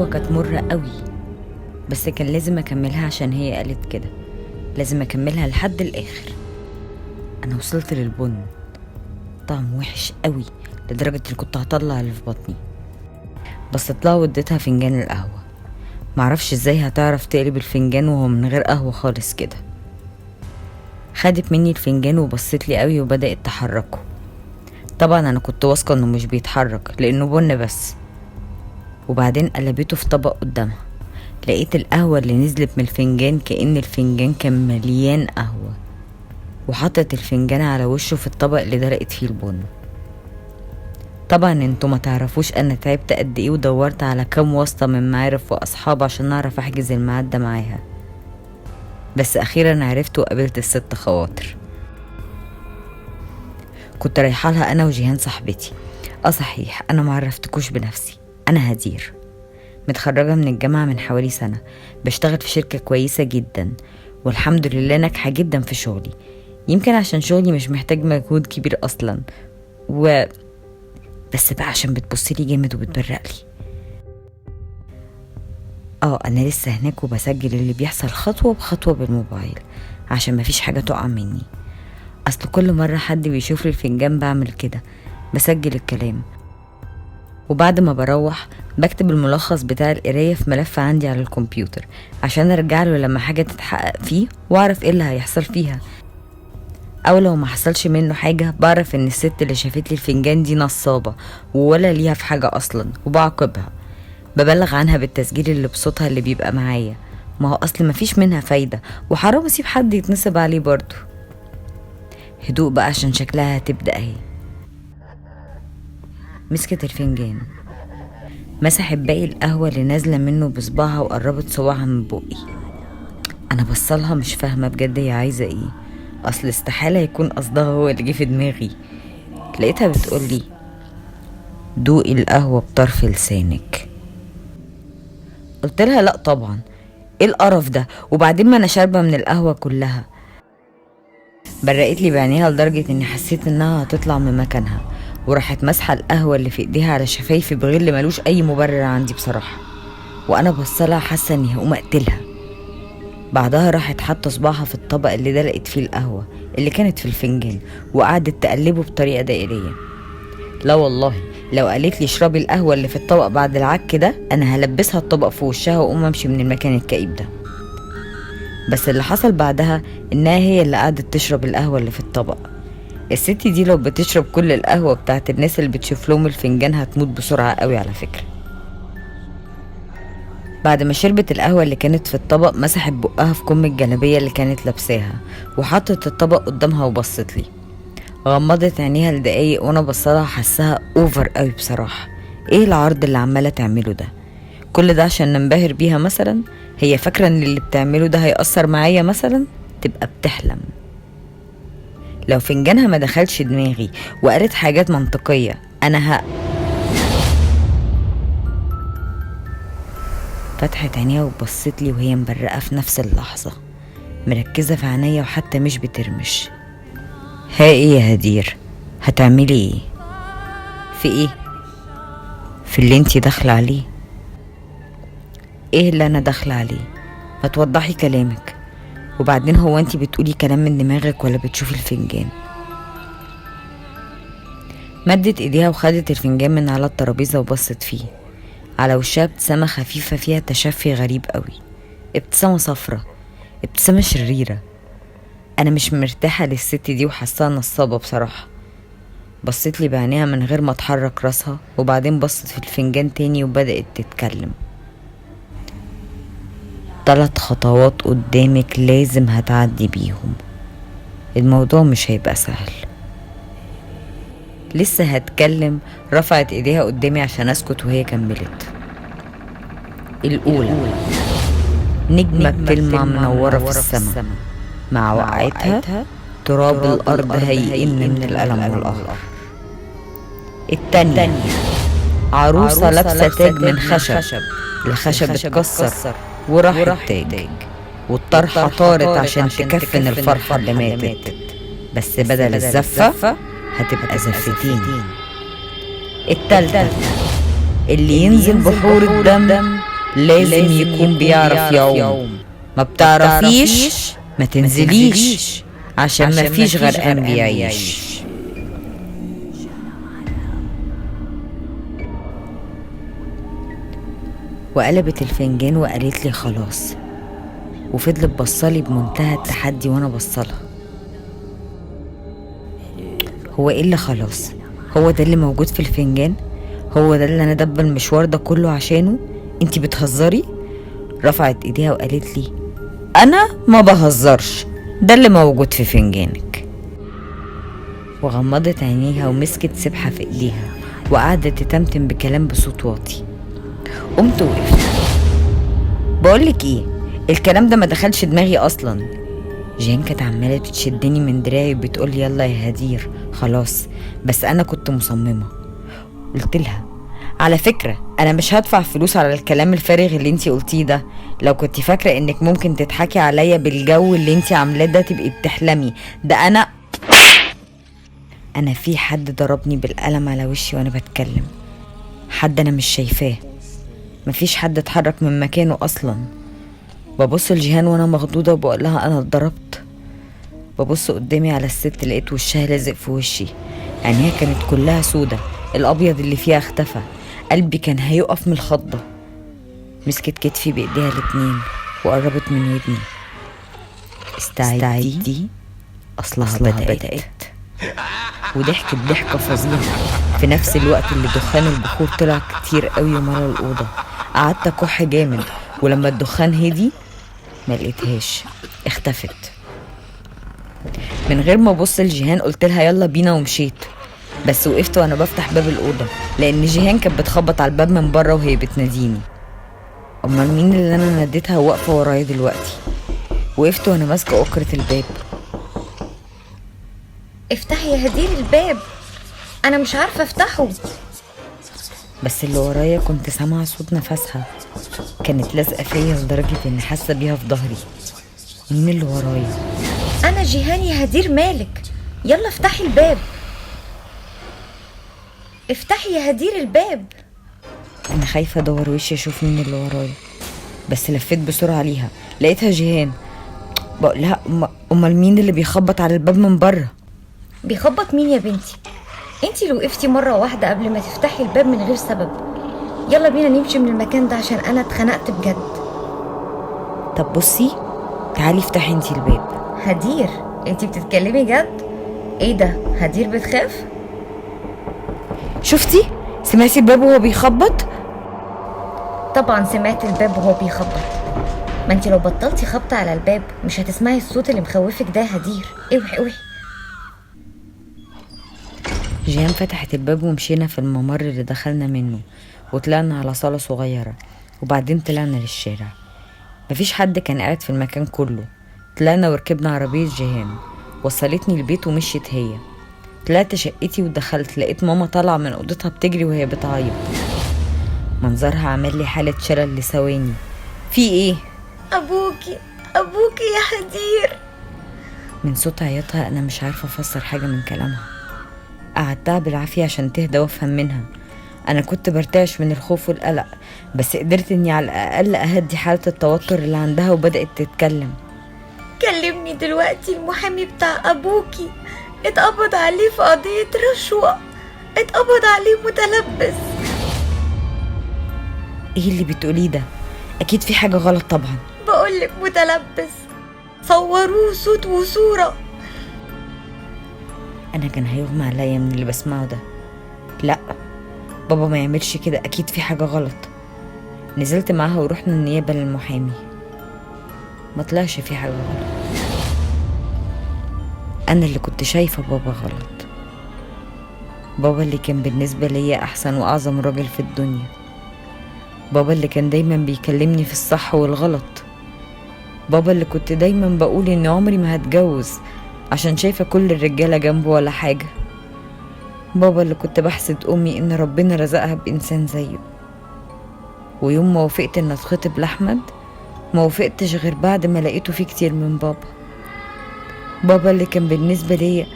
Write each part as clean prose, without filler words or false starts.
القهوة كانت مرة قوي، بس كان لازم أكملها عشان هي قالت كده، لازم أكملها لحد الآخر. أنا وصلت للبن، طعم وحش قوي لدرجة إني كنت هطلع اللي في بطني. بصيت لها واديتها فنجان القهوة. معرفش ازاي هتعرف تقلب الفنجان وهو من غير قهوة خالص كده. خدت مني الفنجان وبصيت لي قوي وبدأت تحركه. طبعا انا كنت واثقة انه مش بيتحرك لانه بن بس. وبعدين قلبته في طبق قدامها، لقيت القهوة اللي نزلت من الفنجان كأن الفنجان كان مليان قهوة، وحطت الفنجان على وشه في الطبق اللي دلقت فيه البن. طبعا انتوا ما تعرفوش انا تعبت قد ايه ودورت على كام واسطة من معارف واصحاب عشان اعرف احجز الميعاد ده معاها، بس اخيرا عرفت وقابلت الست خواطر. كنت رايحة لها انا وجيهان صاحبتي. صحيح انا ما عرفتكوش بنفسي، انا هدير، متخرجة من الجامعة من حوالي سنة، بشتغل في شركة كويسة جدا والحمد لله ناجحة جدا في شغلي، يمكن عشان شغلي مش محتاج مجهود كبير اصلا، و بس بقى عشان بتبصلي جامد وبتبرقلي. انا لسه هناك وبسجل اللي بيحصل خطوة بخطوة بالموبايل عشان مفيش حاجة تقع مني. اصل كل مرة حد بيشوف لي الفنجان بعمل كده، بسجل الكلام، وبعد ما بروح بكتب الملخص بتاع القراية في ملف عندي على الكمبيوتر عشان ارجع له لما حاجة تتحقق فيه واعرف ايه اللي هيحصل فيها، او لو ما حصلش منه حاجة بعرف ان الست اللي شافت لي الفنجان دي نصابة ولا ليها في حاجة اصلا، وبعاقبها، ببلغ عنها بالتسجيل اللي بصوتها اللي بيبقى معايا. ما هو اصل ما فيش منها فايدة وحرام اسيب حد يتنصب عليه برضو. هدوء بقى عشان شكلها هتبدأ اهي. مسكت الفنجان، مسحت باقي القهوة اللي نازلة منه بصباعها وقربت صباعها من بقي. انا بصلها مش فاهمة بجد هي عايزة ايه، اصل استحالة يكون قصدها هو اللي جه في دماغي. لقيتها بتقولي دوقي القهوة بطرف لسانك. قلت لها لا طبعا، ايه القرف ده، وبعدين ما انا شاربة من القهوة كلها. برقت لي بعينيها لدرجة اني حسيت انها هتطلع من مكانها، وراحت مسحة القهوة اللي في ايديها على شفايفي بغل ملوش اي مبرر عندي بصراحة، وانا بصلها حاسة اني هقوم اقتلها. بعدها راحت حاطة صباعها في الطبق اللي دلقت فيه القهوة اللي كانت في الفنجان وقعدت تقلبه بطريقة دائرية. لا والله لو قالت لي اشربي القهوة اللي في الطبق بعد العك ده انا هلبسها الطبق في وشها واقوم امشي من المكان الكئيب ده. بس اللي حصل بعدها انها هي اللي قعدت تشرب القهوة اللي في الطبق. الست دي لو بتشرب كل القهوة بتاعت الناس اللي بتشوف لهم الفنجان هتموت بسرعة قوي على فكرة. بعد ما شربت القهوة اللي كانت في الطبق مسحت بقها في كم الجلابية اللي كانت لابساها وحطت الطبق قدامها وبصت لي. غمضت عينيها لدقايق وانا بصلها حسها over قوي بصراحة. ايه العرض اللي عمالة تعمله ده؟ كل ده عشان ننبهر بيها مثلا؟ هي فاكرة ان اللي بتعمله ده هيأثر معايا مثلا؟ تبقى بتحلم. لو فنجانها ما دخلش دماغي وقالت حاجات منطقية انا فتحت عينيها وبصت لي وهي مبرقة في نفس اللحظة، مركزة في عينيا وحتى مش بترمش. ها ايه يا هدير، هتعملي ايه؟ في ايه؟ في اللي انتي داخلة عليه. ايه اللي انا داخلة عليه؟ ما توضحي كلامك. وبعدين هو انتي بتقولي كلام من دماغك ولا بتشوفي الفنجان؟ مدت ايديها وخدت الفنجان من على الترابيزة وبصت فيه. على وشها ابتسامة خفيفة فيها تشفي غريب قوي، ابتسامة صفرة، ابتسامة شريرة. انا مش مرتاحة للست دي وحاساها نصابة بصراحة. بصيت لي بعينيها من غير ما تحرك راسها، وبعدين بصت في الفنجان تاني وبدأت تتكلم. 3 خطوات قدامك لازم هتعدي بيهم، الموضوع مش هيبقى سهل. لسه هتكلم رفعت ايديها قدامي عشان اسكت وهي كملت. الاولى، نجمة بتلمع منورة في السماء، مع وقعتها تراب الارض هيئن من الالم والقهر. التانية، عروسة لابسة تاج من خشب، الخشب اتكسر وراح التاج، والطرحة طارت عشان تكفن الفرحة اللي ماتت، بس بدل الزفة هتبقى زفتين. التالتة، اللي ينزل بحور الدم لازم يكون بيعرف يعوم، ما بتعرفيش ما تنزليش عشان ما فيش غرقان بيعيش. وقلبت الفنجان وقالت لي خلاص، وفضلت بصلي بمنتهى التحدي وانا بصلها. هو ايه اللي خلاص؟ هو ده اللي موجود في الفنجان؟ هو ده اللي انا دب المشوار ده كله عشانه؟ انتي بتهزري؟ رفعت ايديها وقالت لي انا ما بهزرش، ده اللي موجود في فنجانك. وغمضت عينيها ومسكت سبحة في ايديها وقعدت تتمتم بكلام بصوت واطي. قمت وقفت، بقولك ايه، الكلام ده ما دخلش دماغي اصلا. جيهان كانت عماله بتشدني من دراعي وبتقول يلا يا هدير خلاص، بس انا كنت مصممه. قلت لها على فكرة انا مش هدفع فلوس على الكلام الفارغ اللي انتي قلتيه ده، لو كنت فاكره انك ممكن تضحكي عليا بالجو اللي انتي عاملاه ده تبقي بتحلمي. ده انا في حد ضربني بالقلم على وشي وانا بتكلم، حد انا مش شايفاه، مفيش حد اتحرك من مكانه اصلا. ببص لجيهان وانا مخضوضه وبقول لها انا اتضربت. ببص قدامي على الست لقيت وشها لازق في وشي، عينيها كانت كلها سودة، الابيض اللي فيها اختفى. قلبي كان هيقف من الخضه. مسكت كتفي بايديها الاتنين وقربت من ودني، استعدي اصلها بدأت. وضحكت ضحكه فظيعة في نفس الوقت اللي دخان البخور طلع كتير قوي ومرة الاوضة. قعدت اكح جامد، ولما الدخان هدي ما لقيتهاش، اختفت. من غير ما ابص لجيهان قلت لها يلا بينا ومشيت. بس وقفت وانا بفتح باب الاوضة لان جيهان كانت بتخبط على الباب من بره وهي بتناديني. امال مين اللي انا ناديتها واقفة ورايا دلوقتي؟ وقفت وانا ماسكه اكره الباب. افتحي يا هدير الباب، انا مش عارفه افتحه. بس اللي ورايا كنت سامعه صوت نفسها، كانت لازقه فيا لدرجة اني حاسه بيها في ظهري. مين اللي ورايا؟ انا جيهان يا هدير، مالك؟ يلا افتحي الباب، افتحي يا هدير الباب. انا خايفة ادور وشي اشوف مين اللي ورايا، بس لفيت بسرعة ليها لقيتها جيهان. بقول لها امال مين اللي بيخبط على الباب من بره؟ بيخبط مين يا بنتي؟ انتي اللي وقفتي مرة واحدة قبل ما تفتحي الباب من غير سبب. يلا بينا نمشي من المكان ده عشان انا اتخنقت بجد. طب بصي تعالي افتحي انتي الباب. هدير انتي بتتكلمي جد؟ ايه ده، هدير بتخاف؟ شفتي؟ سمعتي الباب وهو بيخبط؟ طبعا سمعت الباب وهو بيخبط. ما انتي لو بطلتي خبط على الباب مش هتسمعي الصوت اللي مخوفك ده يا هدير. اوحي اوحي. جيهان فتحت الباب ومشينا في الممر اللي دخلنا منه، وطلعنا على صالة صغيرة، وبعدين طلعنا للشارع. مفيش حد كان قاعد في المكان كله. طلعنا وركبنا عربية جيهان، وصلتني البيت ومشيت هي. طلعت شقتي ودخلت، لقيت ماما طالعة من أوضتها بتجري وهي بتعيط. منظرها عمل لي حالة شلل لثواني. في ايه؟ ابوكي ابوكي يا هدير. من صوت عياطها انا مش عارفة افسر حاجة من كلامها. قعدتها بالعافية عشان تهدى وافهم منها. انا كنت برتعش من الخوف والقلق، بس قدرت اني على الاقل اهدي حالة التوتر اللي عندها، وبدأت تتكلم. كلمني دلوقتي المحامي بتاع ابوكي، اتقبض عليه في قضية رشوة، اتقبض عليه متلبس. ايه اللي بتقوليه ده؟ اكيد في حاجة غلط. طبعا بقولك متلبس، صوروه صوت وصورة. انا كان هيغمى عليا من اللي بسمعه ده. لا بابا ما يعملش كده، اكيد في حاجة غلط. نزلت معاها ورحنا النيابة للمحامي، ما طلعش في حاجة غلط. انا اللي كنت شايفة بابا غلط. بابا اللي كان بالنسبة ليا احسن واعظم راجل في الدنيا. بابا اللي كان دايما بيكلمني في الصح والغلط. بابا اللي كنت دايما بقول ان عمري ما هتجوز عشان شايفة كل الرجالة جنبه ولا حاجة. بابا اللي كنت بحسد أمي إن ربنا رزقها بإنسان زيه. ويوم ما وافقت إن أتخطب لأحمد ما وافقتش غير بعد ما لقيته فيه كتير من بابا. بابا اللي كان بالنسبة ليا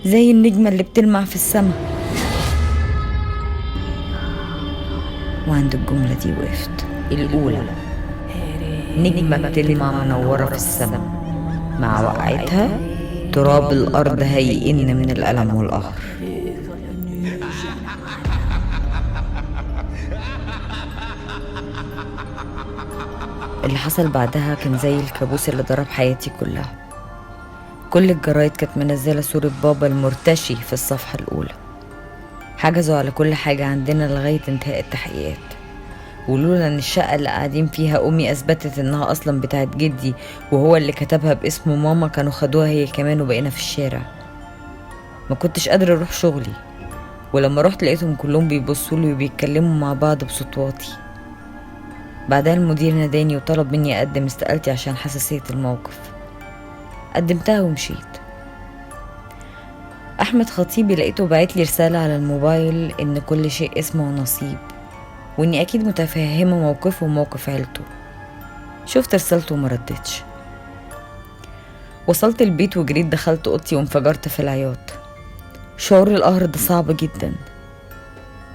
زي النجمة اللي بتلمع في السما. وعند الجملة دي وقفت. الأولى نجمة بتلمع منورة في السماء، مع وقعتها تراب الأرض هيئن من الألم والقهر. اللي حصل بعدها كان زي الكابوس اللي ضرب حياتي كلها. كل الجرايد كانت منزلة صورة بابا المرتشي في الصفحة الأولى. حجزوا على كل حاجة عندنا لغاية انتهاء التحقيقات، ولولا ان الشقة اللي قاعدين فيها أمي أثبتت انها أصلا بتاعت جدي وهو اللي كتبها باسم ماما كانوا خدوها هي كمان وبقينا في الشارع. ما كنتش قادرة أروح شغلي، ولما رحت لقيتهم كلهم بيبصولي وبيتكلموا مع بعض بصوت واطي. بعدها المدير ناداني وطلب مني أقدم استقالتي عشان حساسية الموقف. قدمتها ومشيت. أحمد خطيبي لقيته بعت لي رسالة على الموبايل إن كل شيء اسمه نصيب، وإني أكيد متفهمة موقفه وموقف عيلته. شفت رسالته وما ردتش. وصلت البيت وجريت دخلت أوضتي وانفجرت في العياط. شعور القهر ده صعب جدا.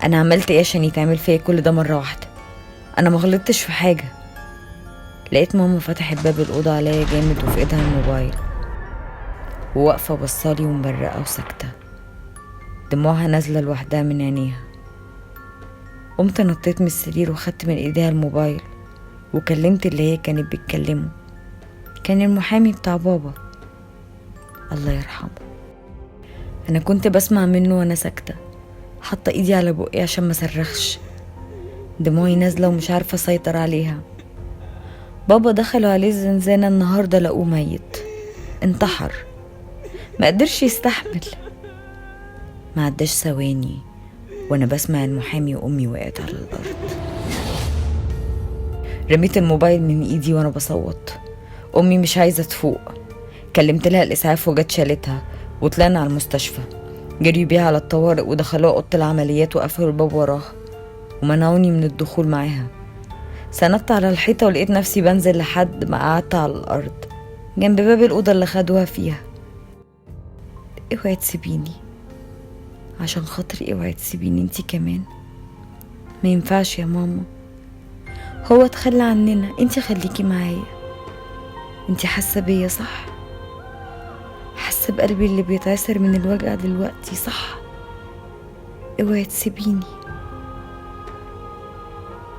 أنا عملت إيه عشان يتعمل فيا كل ده مرة واحدة؟ أنا ما غلطتش في حاجة. لقيت ماما فتحت باب الأوضة عليا جامد وفي إيدها الموبايل، وواقفة بصالي ومبرقة وساكتة، دموعها نازلة لوحدها من عينيها. قمت نطيت من السرير وخدت من ايديها الموبايل وكلمت اللي هي كانت بتكلمه. كان المحامي بتاع بابا الله يرحمه. انا كنت بسمع منه وانا ساكتة، حاطة ايدي على بقي عشان ما صرخش، دموعي نازلة ومش عارفة اسيطر عليها. بابا دخلوا عليه الزنزانة النهاردة لقوه ميت، انتحر، ما قدرش يستحمل. ما عداش ثواني وانا بسمع المحامي وامي وقعت على الارض. رميت الموبايل من ايدي وانا بصوت. امي مش عايزه تفوق. كلمت لها الاسعاف وجت شالتها وطلعنا على المستشفى. جريوا بيها على الطوارئ ودخلوها اوضه العمليات وقفلوا الباب وراها ومنعوني من الدخول معاها. سندت على الحيطه ولقيت نفسي بنزل لحد ما قعدت على الارض جنب باب الاوضه اللي خدوها فيها. اوعي تسيبيني عشان خاطري، اوعي تسيبيني انتي كمان. ما ينفعش يا ماما، هو اتخلى عننا، انتي خليكي معايا. انتي حاسه بيا صح؟ حاسه بقلبي اللي بيتعسر من الوجع دلوقتي صح؟ اوعي تسيبيني.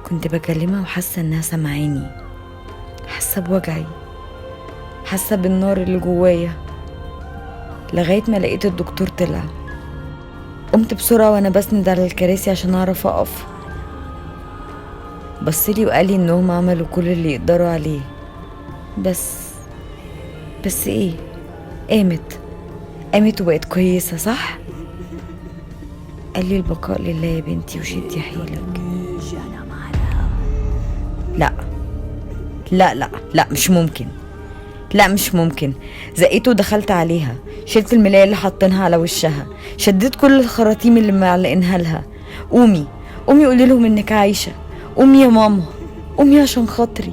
كنت بكلمها وحاسه انها سمعاني، حاسه بوجعي، حاسه بالنار اللي جوايا، لغايه ما لقيت الدكتور طلع. قمت بسرعة وانا بسند على الكراسي عشان اعرف اقف. بصلي وقالي انهم عملوا كل اللي يقدروا عليه، بس ايه، قامت وبقت كويسة صح؟ قال لي البقاء لله يا بنتي وشدي حيلك. لا لا لا لا، مش ممكن، لا مش ممكن. زقيته ودخلت عليها، شلت الملاية اللي حاطينها على وشها، شديت كل الخراطيم اللي معلقينها لها. قومي قومي قولي لهم انك عايشة، قومي يا ماما، قومي عشان خاطري،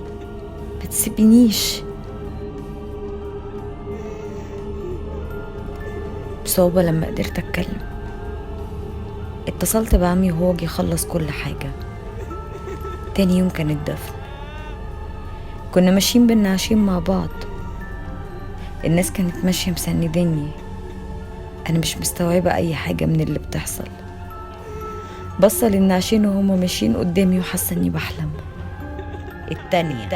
ما تسيبينيش. بصعوبة لما قدرت اتكلم اتصلت بعمي وهو جه يخلص كل حاجة. تاني يوم كان الدفن. كنا ماشيين بالنعشين مع بعض، الناس كانت ماشية مسندني. أنا مش مستوعبة أي حاجة من اللي بتحصل. بصة للنعشين وهما ماشيين قدامي وحاسة إني بحلم. التانية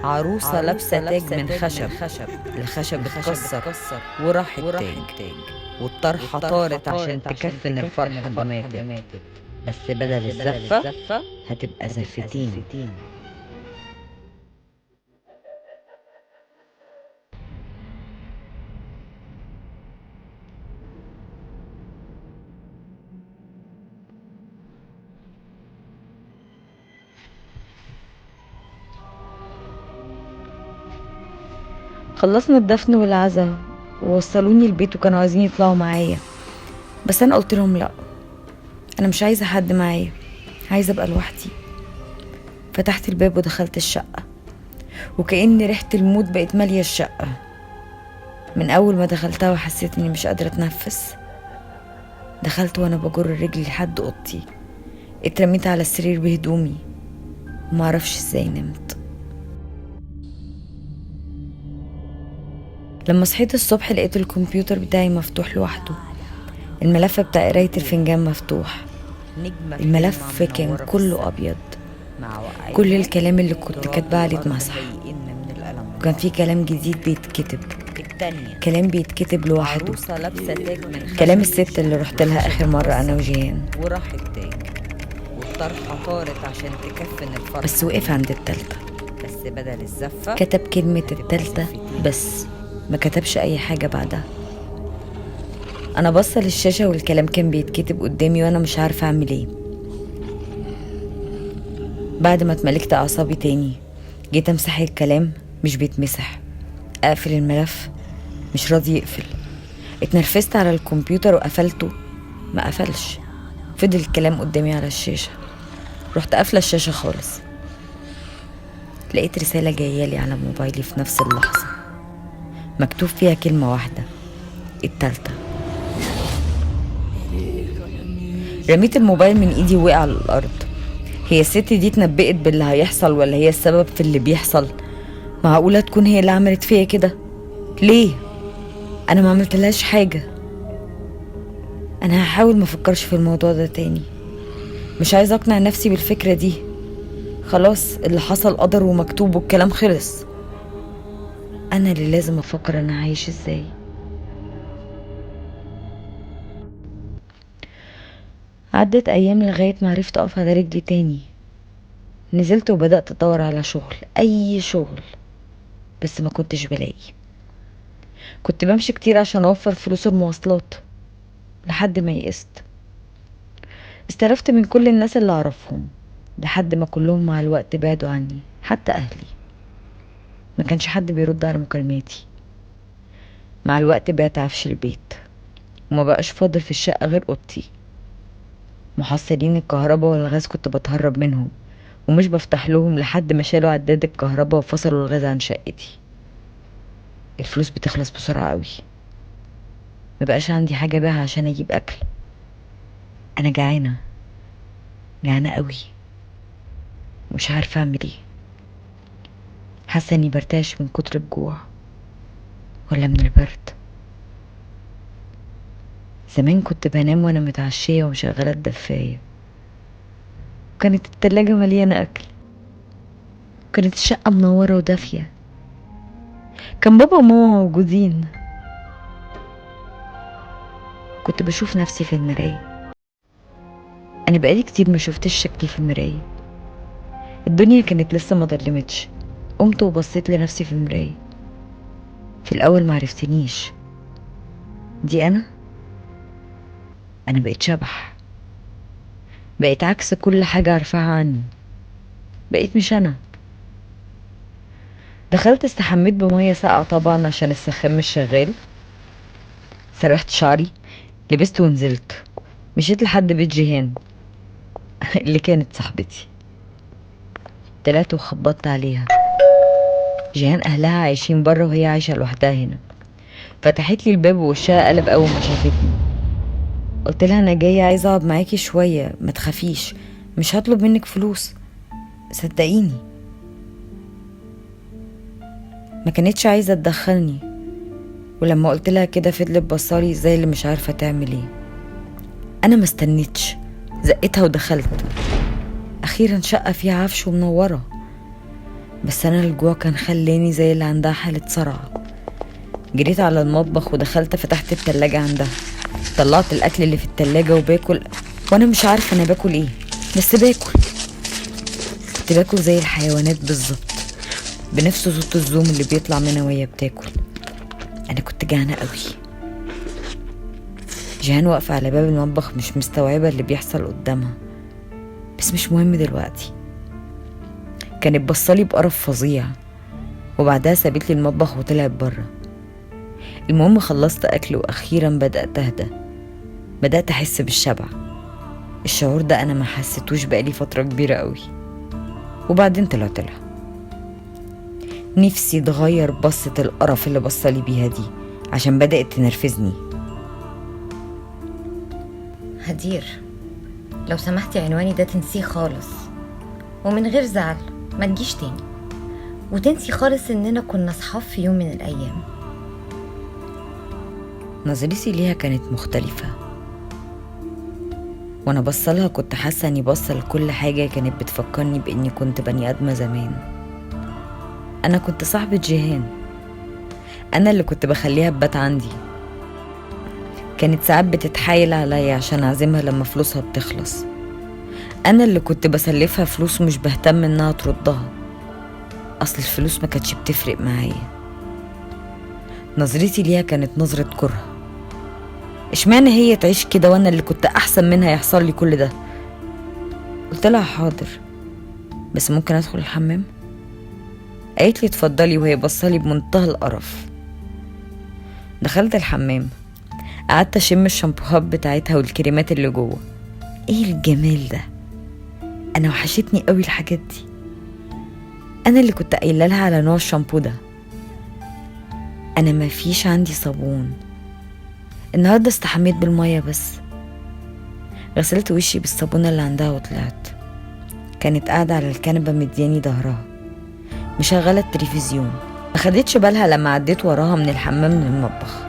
عروسة لابسة تاج من خشب، الخشب اتكسر وراح التاج، والطرحة طارت عشان تكفن الفرحة اللي ماتت، بس بدل الزفة هتبقى زفتين. خلصنا الدفن والعزاء ووصلوني البيت وكانوا عايزين يطلعوا معايا، بس انا قلت لهم لا، انا مش عايزه حد معايا، عايزه ابقى لوحدي. فتحت الباب ودخلت الشقه، وكأن ريحه الموت بقت ماليه الشقه. من اول ما دخلتها وحسيت اني مش قادره اتنفس. دخلت وانا بجر رجلي لحد اوضتي، اترميت على السرير بهدومي. ومعرفش ازاي نمت. لما صحيت الصبح لقيت الكمبيوتر بتاعي مفتوح لوحده، الملف بتاع قراية الفنجان مفتوح. الملف كان كله أبيض، كل الكلام اللي كنت كاتباه عليه اتمسح، وكان في كلام جديد بيتكتب، كلام بيتكتب لوحده، كلام الست اللي رحت لها آخر مرة أنا وجيهان. وراح التاج والطرحة طارت عشان تكفن الفرحة، بس وقف عند التالتة، بس بدل الزفة كتب كلمة التالتة بس، ما كتبش أي حاجة بعدها. أنا بصة للشاشة والكلام كان بيتكتب قدامي وأنا مش عارفة أعمل إيه. بعد ما اتملكت أعصابي تاني جيت أمسح الكلام، مش بيتمسح. أقفل الملف مش راضي يقفل. اتنرفزت على الكمبيوتر وقفلته، ما قفلش، فضل الكلام قدامي على الشاشة. رحت قافلة الشاشة خالص. لقيت رسالة جاية لي على موبايلي في نفس اللحظة، مكتوب فيها كلمة واحدة، التالتة. رميت الموبايل من ايدي ووقع على الارض. هي الست دي اتنبئت باللي هيحصل ولا هي السبب في اللي بيحصل؟ معقولة تكون هي اللي عملت فيا كده؟ ليه؟ انا ما عملتلهاش حاجة. انا هحاول ما افكرش في الموضوع ده تاني، مش عايزة اقنع نفسي بالفكرة دي. خلاص اللي حصل قدر ومكتوب والكلام خلص. انا اللي لازم افكر انا عايش ازاي. عدت ايام لغاية ما عرفت اقف على رجلي تاني. نزلت وبدأت ادور على شغل، اي شغل، بس ما كنتش بلاقي. كنت بمشي كتير عشان اوفر فلوس المواصلات لحد ما يئست. استلفت من كل الناس اللي اعرفهم لحد ما كلهم مع الوقت بعدوا عني، حتى اهلي. ما كانش حد بيرد على مكالماتي. مع الوقت بعت عفش البيت وما بقاش فاضل في الشقة غير اوضتي. محصلين الكهرباء والغاز كنت بتهرب منهم ومش بفتح لهم لحد ما شالوا عداد الكهرباء وفصلوا الغاز عن شقتي. الفلوس بتخلص بسرعة قوي، ما بقاش عندي حاجة بيها عشان اجيب اكل. انا جعانة، جعانة قوي، مش عارفة اعمل ايه. حاسة اني برتعش من كتر الجوع ولا من البرد. زمان كنت بنام وانا متعشية ومشغلة الدفاية، وكانت التلاجة مليانة اكل، وكانت الشقة منورة ودافية، كان بابا وماما موجودين. كنت بشوف نفسي في المراية. انا بقالي كتير ما شفتش شكلي في المراية. الدنيا كانت لسه ما ظلمتش. قمت وبصيت لنفسي في المراية. في الاول ما عرفتنيش، دي انا بقيت شبح، بقيت عكس كل حاجة عارفاها عني، بقيت مش انا. دخلت استحميت بمية ساقعة طبعا عشان السخان مش شغال. سرحت شعري، لبست ونزلت. مشيت لحد بيت جيهان اللي كانت صاحبتي. طلعت وخبطت عليها. جيهان اهلها عايشين بره وهي عايشة لوحدها هنا. فتحت لي الباب ووشها قلب اول ما شافتني. قلت لها انا جايه عايزه اقعد معاكي شويه، ما تخافيش، مش هطلب منك فلوس، صدقيني. ما كانتش عايزه تدخلني، ولما قلت لها كده فضلت بصالي زي اللي مش عارفه تعمل ايه. انا ما استنيتش، زقتها ودخلت. اخيرا شقه فيها عفش ومنوره، بس انا الجوع كان خلاني زي اللي عندها حاله صرع. جريت على المطبخ ودخلت، فتحت التلاجة عندها، طلعت الاكل اللي في التلاجة وباكل وانا مش عارفه انا باكل ايه، بس باكل. كنت باكل زي الحيوانات بالظبط، بنفس صوت الزوم اللي بيطلع منها وهي بتاكل. انا كنت جعانه قوي. جيهان واقفه على باب المطبخ مش مستوعبه اللي بيحصل قدامها، بس مش مهم دلوقتي. كانت بصالي بقرف فظيع، وبعدها سابت لي المطبخ وطلعت بره. المهم خلصت اكل واخيرا بدات اهدى، بدات احس بالشبع. الشعور ده انا ما حسيتوش بقالي فتره كبيره قوي. وبعدين طلعت لها. نفسي اتغير بصة القرف اللي بصلي بيها دي عشان بدأت تنرفزني. هدير لو سمحتي عنواني ده تنسيه خالص، ومن غير زعل ما تجيش تاني، وتنسي خالص اننا كنا صحاب في يوم من الايام. نظرتي ليها كانت مختلفة، وانا بصلها كنت حاسة اني بصل لكل حاجة كانت بتفكرني باني كنت بني ادمة زمان. انا كنت صاحبة جيهان، انا اللي كنت بخليها تبات عندي. كانت ساعات بتتحايل عليا عشان اعزمها لما فلوسها بتخلص. انا اللي كنت بسلفها فلوس ومش بهتم انها تردها، اصل الفلوس ما كانتش بتفرق معايا. نظرتي ليها كانت نظرة كره. اشمعنى هي تعيش كده وانا اللي كنت احسن منها يحصل لي كل ده؟ قلت لها حاضر، بس ممكن ادخل الحمام؟ قالت لي اتفضلي، وهي بصلي بمنتهى القرف. دخلت الحمام، قعدت اشم الشامبوهات بتاعتها والكريمات اللي جوه. ايه الجمال ده، انا وحشتني قوي الحاجات دي. انا اللي كنت قايله لها على نوع الشامبو ده. انا ما فيش عندي صابون النهارده، استحميت بالمية بس. غسلت وشي بالصابونه اللي عندها وطلعت. كانت قاعدة على الكنبة مدياني ظهرها، مشغله التلفزيون. ما خدتش بالها لما عديت وراها من الحمام للمطبخ.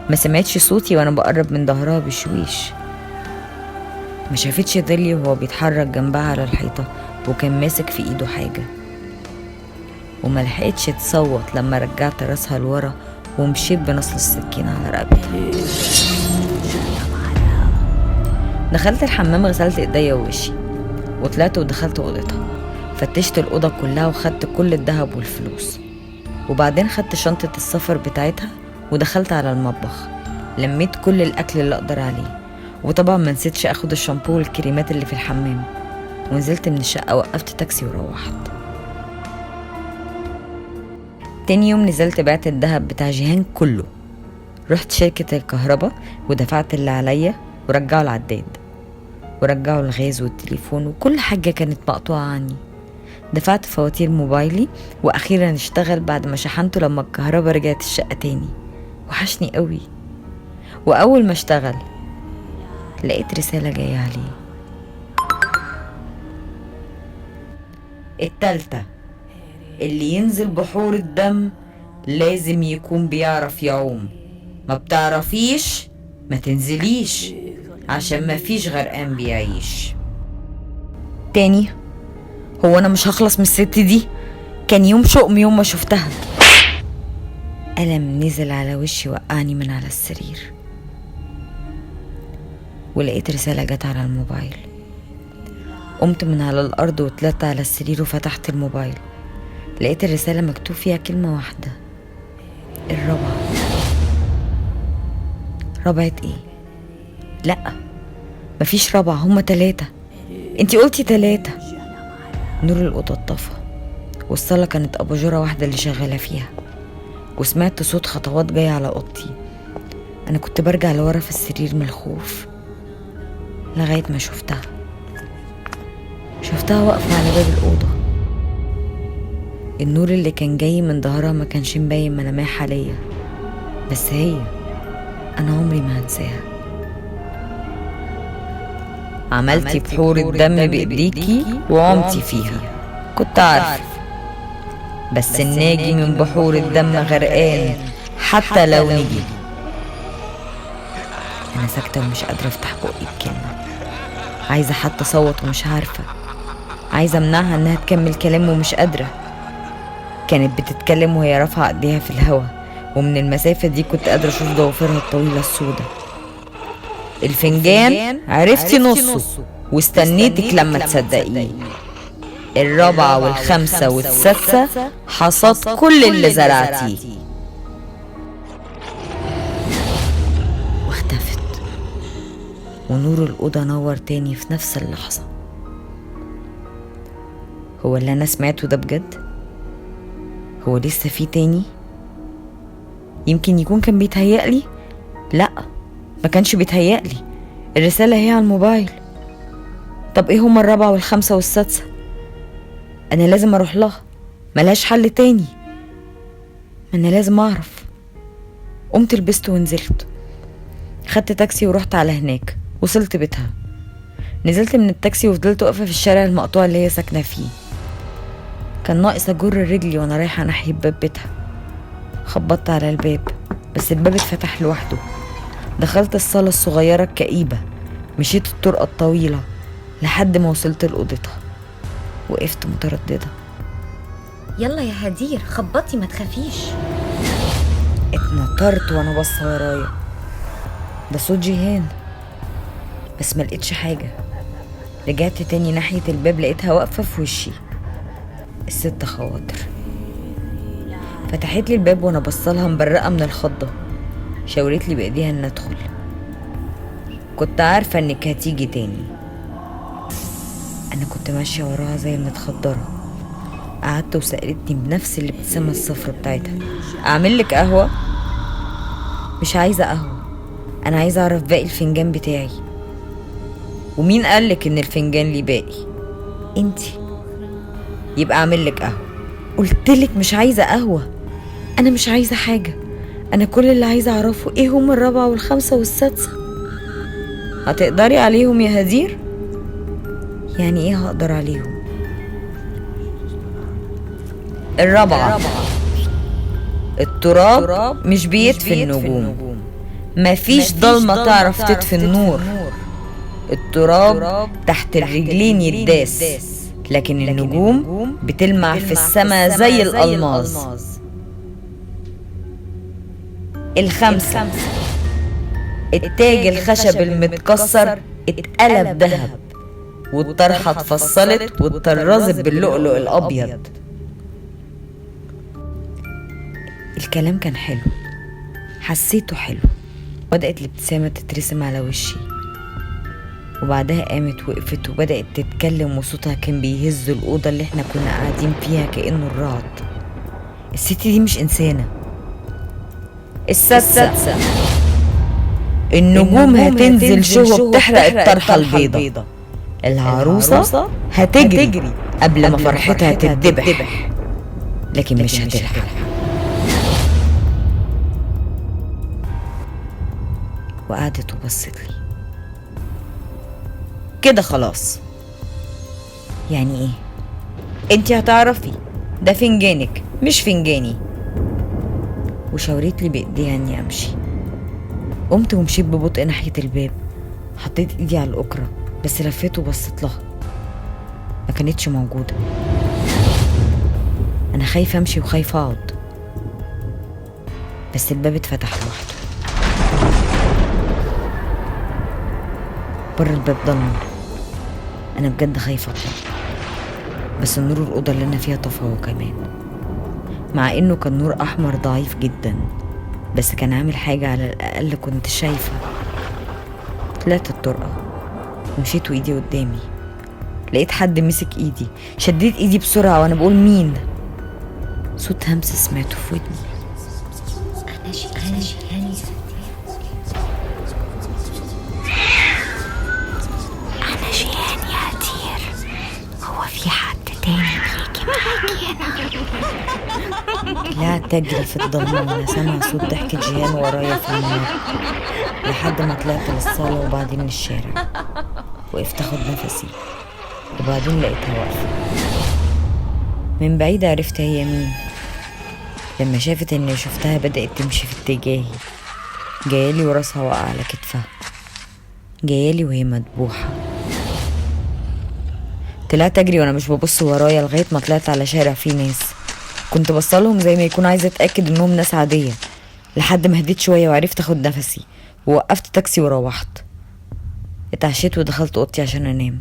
ما سمعتش صوتي وانا بقرب من ظهرها بشويش. ما شافتش ظلي وهو بيتحرك جنبها على الحيطة وكان ماسك في ايده حاجة. وما لحقتش تصوت لما رجعت راسها لورا ومشيت بنصل السكينة على رقبتها. دخلت الحمام، غسلت ايديا ووشي وطلعت ودخلت اوضتها. فتشت الاوضة كلها وخدت كل الذهب والفلوس، وبعدين خدت شنطه السفر بتاعتها ودخلت على المطبخ. لميت كل الاكل اللي اقدر عليه، وطبعا ما نسيتش اخد الشامبو والكريمات اللي في الحمام. ونزلت من الشقة، وقفت تاكسي وروحت. تاني يوم نزلت بعت الذهب بتاع جيهان كله. رحت شركة الكهرباء ودفعت اللي عليا، ورجعوا العداد ورجعوا الغاز والتليفون وكل حاجة كانت مقطوعة عني. دفعت فواتير موبايلي، وأخيرا اشتغل بعد ما شحنته لما الكهرباء رجعت الشقة تاني. وحشني قوي. وأول ما اشتغل لقيت رسالة جاية عليه. التالتة، اللي ينزل بحور الدم لازم يكون بيعرف يعوم. ما بتعرفيش ما تنزليش، عشان ما فيش غرقان بيعيش. تاني، هو انا مش هخلص من الست دي؟ كان يوم شؤم يوم ما شفتها. ألم نزل على وشي وقعني من على السرير، ولقيت رسالة جت على الموبايل. قمت من على الأرض وطلعت على السرير وفتحت الموبايل. لقيت الرسالة مكتوب فيها كلمة واحدة: الرابعة. رابعة ايه؟ لأ، مفيش رابعة، هما 3. انتي قلتي 3. نور الأوضة اتطفى، والصالة كانت أباجورة واحدة اللي شغالة فيها، وسمعت صوت خطوات جاية على أوضتي. أنا كنت برجع لورا في السرير من الخوف لغاية ما شفتها واقفة على باب الأوضة. النور اللي كان جاي من ظهرها ما كانش مبين ملامحها ليا، بس هي أنا عمري ما هنساها. عملتي بحور الدم بإيديكي وعمتي فيها، كنت عارفة، بس الناجي من بحور الدم غرقان حتى لو نجي. أنا ساكتة ومش قادرة أفتح بقي بكلمة، عايزة حتى أصوت ومش عارفة، عايزة أمنعها إنها تكمل كلام ومش قادرة. كانت بتتكلم وهي رافعة ايديها في الهوا، ومن المسافة دي كنت قادرة أشوف ضوافرها الطويلة السودة. الفنجان عرفتي نصه واستنيتك لما تصدقيه. 4 وال5 وال6 حصاد كل اللي زرعتيه. واختفت، ونور الأوضة نور تاني في نفس اللحظة. هو اللي أنا سمعته ده بجد؟ هو لسه فيه تاني؟ يمكن يكون كان بيتهيألي؟ لأ، ما كانش بيتهيألي، الرسالة هي على الموبايل. طب ايه هما 4 وال5 وال6؟ انا لازم اروح لها، ملهاش حل تاني، ما انا لازم اعرف. قمت لبست ونزلت، خدت تاكسي ورحت على هناك. وصلت بيتها، نزلت من التاكسي وفضلت واقفة في الشارع المقطوع اللي هي ساكنة فيه. كان ناقص اجر رجلي وانا رايحة ناحية باب بيتها. خبطت على الباب، بس الباب اتفتح لوحده. دخلت الصالة الصغيرة الكئيبة، مشيت الطرقة الطويلة لحد ما وصلت لأوضتها. وقفت مترددة. يلا يا هدير خبطي ما تخافيش. اتنطرت وانا باصة ورايا، ده صوت جيهان، بس ما لقيتش حاجة. رجعت تاني ناحية الباب، لقيتها واقفة في وشي، الست خواطر. فتحت لي الباب وانا بصلها مبرقة من الخضة. شاورت لي بايديها ان ادخل. كنت عارفة انك هتيجي تاني. انا كنت ماشية وراها زي المتخدرة. قعدت وسألتني بنفس الابتسامة الصفرة بتاعتها، اعمل لك قهوة؟ مش عايزة قهوة، انا عايزة اعرف باقي الفنجان بتاعي. ومين قالك ان الفنجان لي باقي؟ انتي. يبقى اعمل لك قهوة. قلتلك مش عايزة قهوة، انا مش عايزة حاجة، انا كل اللي عايزة اعرفه ايه هم 4 وال5 وال6. هتقدري عليهم يا هدير؟ يعني ايه هقدر عليهم؟ 4، التراب مش بيطفي النجوم، مفيش ضلمة تعرف تطفي النور. التراب تحت الرجلين يداس، لكن النجوم بتلمع في السماء زي الألماس. 5، التاج الخشب المتكسر اتقلب ذهب، والطرحة اتفصلت واتطرزت باللؤلؤ الأبيض. الكلام كان حلو، حسيته حلو. بدأت الابتسامة تترسم على وشي، وبعدها قامت وقفت وبدأت تتكلم، وصوتها كان بيهز الأوضة اللي احنا كنا قاعدين فيها كأنه الرعد. الست دي مش إنسانة. 6، النجوم هتنزل شهب تحرق الطرحة البيضة. العروسة هتجري قبل ما فرحتها تتذبح، لكن مش هتلحق. وقعدت وبصت لي كده. خلاص، يعني ايه؟ انتي هتعرفي ده فنجانك مش فنجاني. وشاورت لي بايديها اني امشي. قمت ومشيت ببطء ناحية الباب. حطيت ايدي على الأكرة، بس لفيت وبصيت لها، ما كانتش موجودة. انا خايفة امشي وخايفة اقعد، بس الباب اتفتح لوحده. بره الباب ضلمة. انا بجد خايفة اطلع، بس النور الأوضة اللي انا فيها طفى هو كمان، مع انه كان نور احمر ضعيف جدا، بس كان عامل حاجة على الاقل كنت شايفة. طلعت الطرقة ومشيت وايدي قدامي، لقيت حد مسك ايدي. شديت ايدي بسرعة وانا بقول مين؟ صوت همس سمعته في ودني. انا جيهان. انا جيهان يا هدير، هو في حد تاني بيجي معاكي هنا؟ طلعت اجري في الضلمة وانا سامعه صوت ضحكة جيهان ورايا في الممر، لحد ما طلعت للصاله وبعدين للشارع. وقفت اخد نفسي، وبعدين لقيتها واقفة من بعيد. عرفت هي مين لما شافت اني شفتها. بدأت تمشي في اتجاهي، جايالي وراسها واقعه على كتفها، جايالي وهي مدبوحه. طلعت اجري وانا مش ببص ورايا لغاية ما طلعت على شارع فيه ناس. كنت بصلهم زي ما يكون عايزه اتاكد انهم ناس عادية، لحد ما هديت شوية وعرفت اخد نفسي، ووقفت تاكسي وروحت. اتعشيت ودخلت اوضتي عشان انام.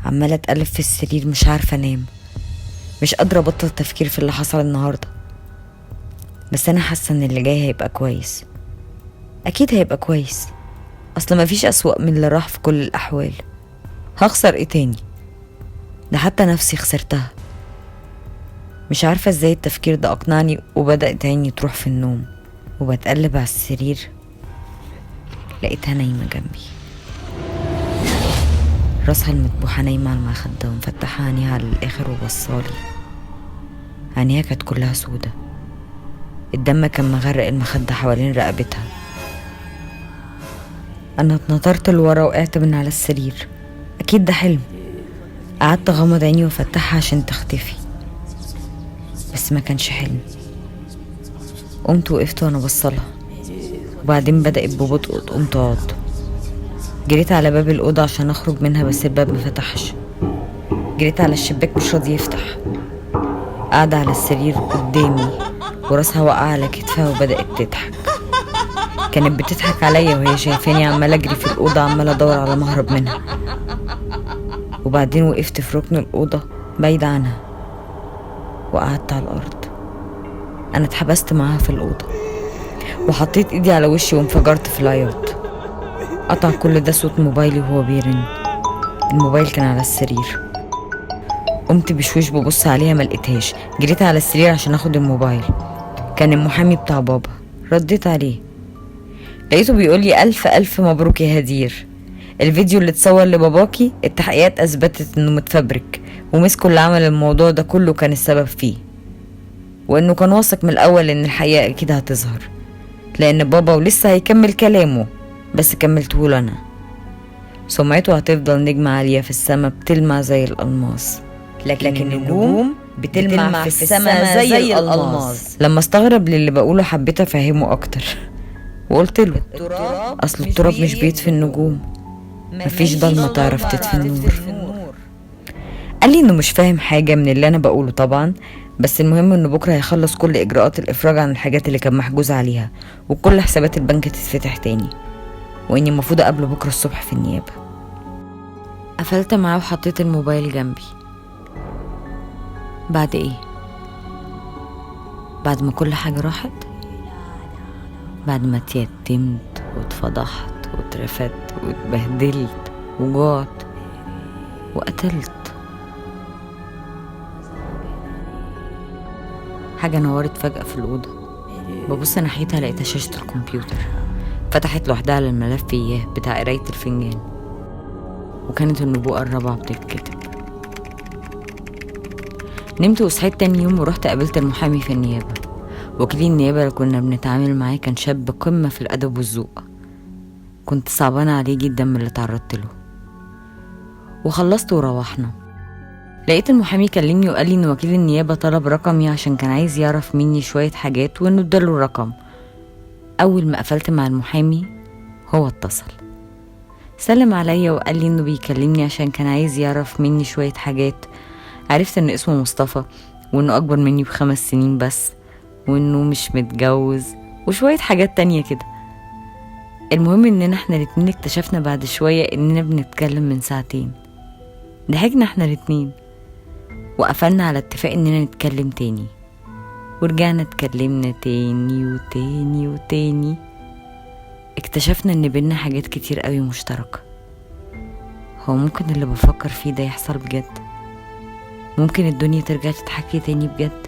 عماله اتقلب في السرير مش عارفه انام، مش قادرة ابطل تفكير في اللي حصل النهارده. بس انا حاسه ان اللي جاي هيبقى كويس، اكيد هيبقى كويس، اصل مفيش اسوأ من اللي راح في كل الاحوال. هخسر ايه تاني؟ ده حتى نفسي خسرتها. مش عارفة ازاي التفكير ده اقنعني، وبدأت عيني تروح في النوم. وبتقلب على السرير لقيتها نايمة جنبي، راسها المدبوحة نايمة على المخدة ومفتحة عينيها على الآخر وبصالي. عينيها كانت كلها سودة، الدم كان مغرق المخدة حوالين رقبتها. أنا اتنطرت لورا وقعت من على السرير. أكيد ده حلم. قعدت أغمض عيني وأفتحها عشان تختفي، بس ما كانش حلم. قمت وقفت وأنا بصلها، وبعدين بدأت ببطء تقوم تقعد. جريت على باب الأوضة عشان أخرج منها، بس الباب ما فتحش. جريت على الشباك مش راضي يفتح. قاعدة على السرير قدامي وراسها وقع على كتفها وبدأت تضحك. كانت بتضحك عليا وهي شايفاني عمالة أجري في الأوضة، عمالة أدور على مهرب منها. وبعدين وقفت في ركن الأوضة بعيد عنها وقعدت على الأرض. أنا اتحبست معاها في الأوضة وحطيت إيدي على وشي وانفجرت في العياط. قطع كل ده صوت موبايلي وهو بيرن. الموبايل كان على السرير. قمت بشويش ببص عليها ما لقيتهاش. جريت على السرير عشان اخد الموبايل. كان المحامي بتاع بابا. رديت عليه، لقيته بيقولي ألف ألف مبروك يا هدير، الفيديو اللي اتصور لباباكي التحقيقات أثبتت إنه متفبرك، ومسكوا اللي عمل الموضوع ده كله كان السبب فيه، وإنه كان واثق من الأول إن الحقيقة أكيد هتظهر، لأن بابا ولسه هيكمل كلامه، بس كملته أنا. سمعته هتفضل نجمة عالية في السما بتلمع زي الألماس، لكن النجوم بتلمع في السما زي الألماس. لما استغرب للي بقوله حبيت أفهمه أكتر وقلت له أصل التراب مش بيطفي النجوم، مفيش ضلمة تعرف تطفي النور. قال لي إنه مش فاهم حاجة من اللي أنا بقوله طبعا، بس المهم إنه بكرة هيخلص كل إجراءات الإفراج عن الحاجات اللي كان محجوز عليها، وكل حسابات البنك تتفتح تاني، وإني المفروض أقابله بكرة الصبح في النيابة. قفلت معاه وحطيت الموبايل جنبي. بعد إيه؟ بعد ما كل حاجة راحت، بعد ما اتيتمت واتفضحت واترفدت واتبهدلت وجعت وقتلت. حاجة نورت فجأة في الأوضة. ببص ناحيتها لقيتها شاشة الكمبيوتر، فتحت لوحدها على الملف إياه بتاع قراية الفنجان، وكانت النبوءة الرابعة بتتكتب. نمت وصحيت تاني يوم ورحت قابلت المحامي في النيابة. وكيل النيابة اللي كنا بنتعامل معاه كان شاب قمة في الأدب والذوق. كنت صعبانة عليه جدا من اللي تعرضت له. وخلصت وروحنا. لقيت المحامي كلمني وقال لي ان وكيل النيابة طلب رقمي عشان كان عايز يعرف مني شوية حاجات وانه اداله الرقم. اول ما قفلت مع المحامي هو اتصل، سلم عليا وقال لي انه بيكلمني عشان كان عايز يعرف مني شوية حاجات. عرفت ان اسمه مصطفى وانه اكبر مني ب5 سنين بس، وانه مش متجوز وشوية حاجات تانية كده. المهم اننا احنا الاتنين اكتشفنا بعد شوية اننا بنتكلم من ساعتين. ضحكنا احنا الاتنين وقفلنا على اتفاق اننا نتكلم تاني، ورجعنا اتكلمنا تاني وتاني وتاني. اكتشفنا ان بينا حاجات كتير قوي مشتركة. هو ممكن اللي بفكر فيه ده يحصل بجد؟ ممكن الدنيا ترجع تتحكي تاني بجد؟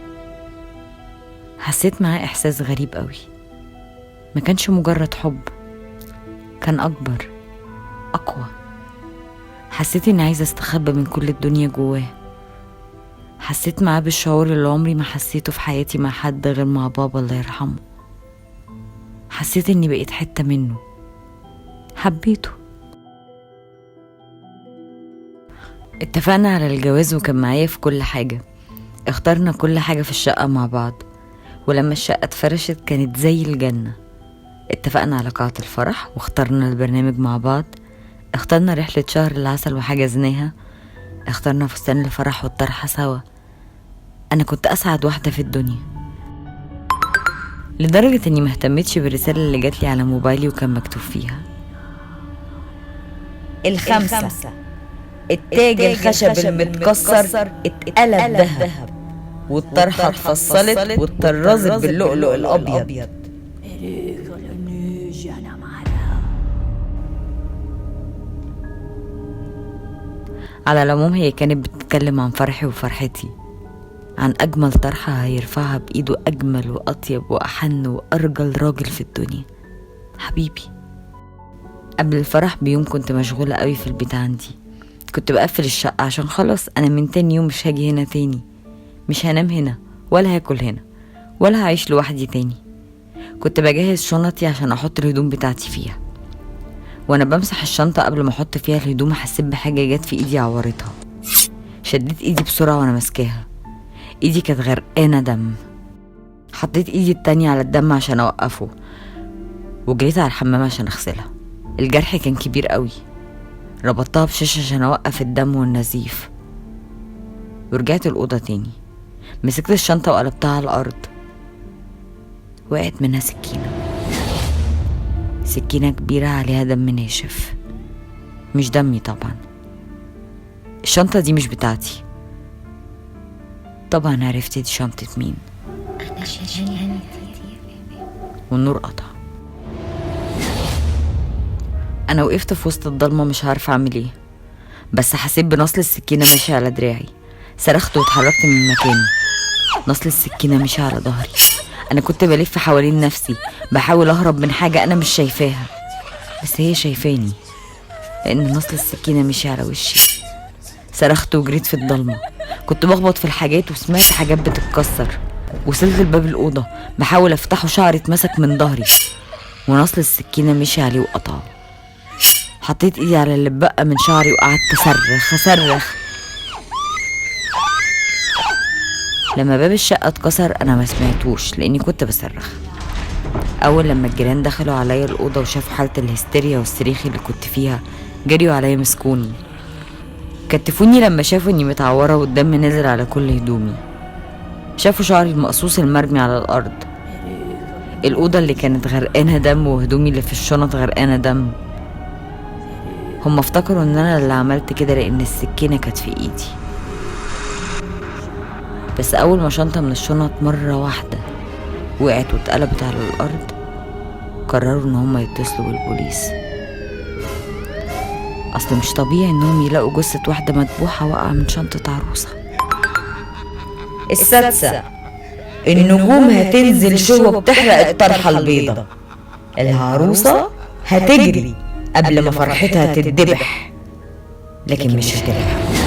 حسيت معاه احساس غريب قوي، ما كانش مجرد حب، كان اكبر، اقوى. حسيت اني عايزة استخبى من كل الدنيا جواه. حسيت معاه بالشعور اللي عمري ما حسيته في حياتي مع حد غير مع بابا الله يرحمه. حسيت اني بقيت حتة منه. حبيته. اتفقنا على الجواز وكان معايا في كل حاجة. اخترنا كل حاجة في الشقة مع بعض، ولما الشقة اتفرشت كانت زي الجنة. اتفقنا على قاعة الفرح واخترنا البرنامج مع بعض. اخترنا رحلة شهر العسل وحجزناها. اخترنا فستان الفرح والطرحة سوا. انا كنت اسعد واحدة في الدنيا، لدرجة اني مهتمتش بالرسالة اللي جاتلي على موبايلي وكان مكتوب فيها الخمسة، التاج الخشب المتكسر اتقلب ذهب، والطرحة اتفصلت واتطرزت باللؤلؤ الأبيض. على العموم هي كانت بتتكلم عن فرحي وفرحتي، عن أجمل طرحة هيرفعها بإيده أجمل وأطيب وأحن وأرجل راجل في الدنيا، حبيبي. قبل الفرح بيوم كنت مشغولة قوي في البيت عندي. كنت بقفل الشقة عشان خلاص أنا من تاني يوم مش هاجي هنا تاني، مش هنام هنا ولا هاكل هنا ولا هعيش لوحدي تاني. كنت بجهز شنطي عشان أحط الهدوم بتاعتي فيها. وانا بمسح الشنطة قبل ما احط فيها الهدوم حسيت بحاجة جت في ايدي عورتها. شديت ايدي بسرعة وانا ماسكاها، ايدي كانت غرقانة دم. حطيت ايدي التانية على الدم عشان اوقفه وجريت على الحمام عشان اغسلها. الجرح كان كبير قوي، ربطتها بشاشة عشان اوقف الدم والنزيف ورجعت الأوضة تاني. مسكت الشنطة وقلبتها على الأرض، وقعت منها سكينة، سكينة كبيرة عليها دم ناشف، مش دمي طبعا. الشنطة دي مش بتاعتي طبعا، عرفت دي شنطة مين. والنور قطع. أنا وقفت في وسط الضلمة مش عارفة أعمل إيه، بس حسيت بنصل السكينة ماشية على دراعي. صرخت واتحركت من مكاني. نصل السكينة مشي على ظهري. أنا كنت بلف حوالين نفسي بحاول أهرب من حاجة أنا مش شايفاها، بس هي شايفاني لأن نصل السكينة مشي على وشي. صرخت وجريت في الضلمة، كنت بخبط في الحاجات وسمعت حاجات بتتكسر. وصلت لباب الأوضة بحاول أفتحه، شعري اتمسك من ظهري ونصل السكينة مشي عليه وقطعه. حطيت إيدي على اللي اتبقى من شعري وقعدت أصرخ أصرخ. لما باب الشقة اتكسر أنا ما سمعتوش لأني كنت بصرخ. أول لما الجيران دخلوا عليا الأوضة وشافوا حالة الهستيريا والصريخ اللي كنت فيها جريوا عليا مسكوني، كتفوني لما شافوا إني متعورة والدم نزل على كل هدومي. شافوا شعري المقصوص المرمي على الأرض، الأوضة اللي كانت غرقانة دم وهدومي اللي في الشنط غرقانة دم. هم افتكروا إن أنا اللي عملت كده لأن السكينة كانت في إيدي. بس أول ما شنطة من الشنط مرة واحدة وقعت واتقلبت على الأرض قرروا إن هم يتصلوا بالبوليس. أصل مش طبيعي إنهم يلاقوا جثة واحدة مدبوحة واقعة من شنطة عروسة. السادسة، النجوم هتنزل شوة بتحرق الطرحة البيضة. العروسة هتجري قبل ما فرحتها تتذبح، لكن مش هتلحق.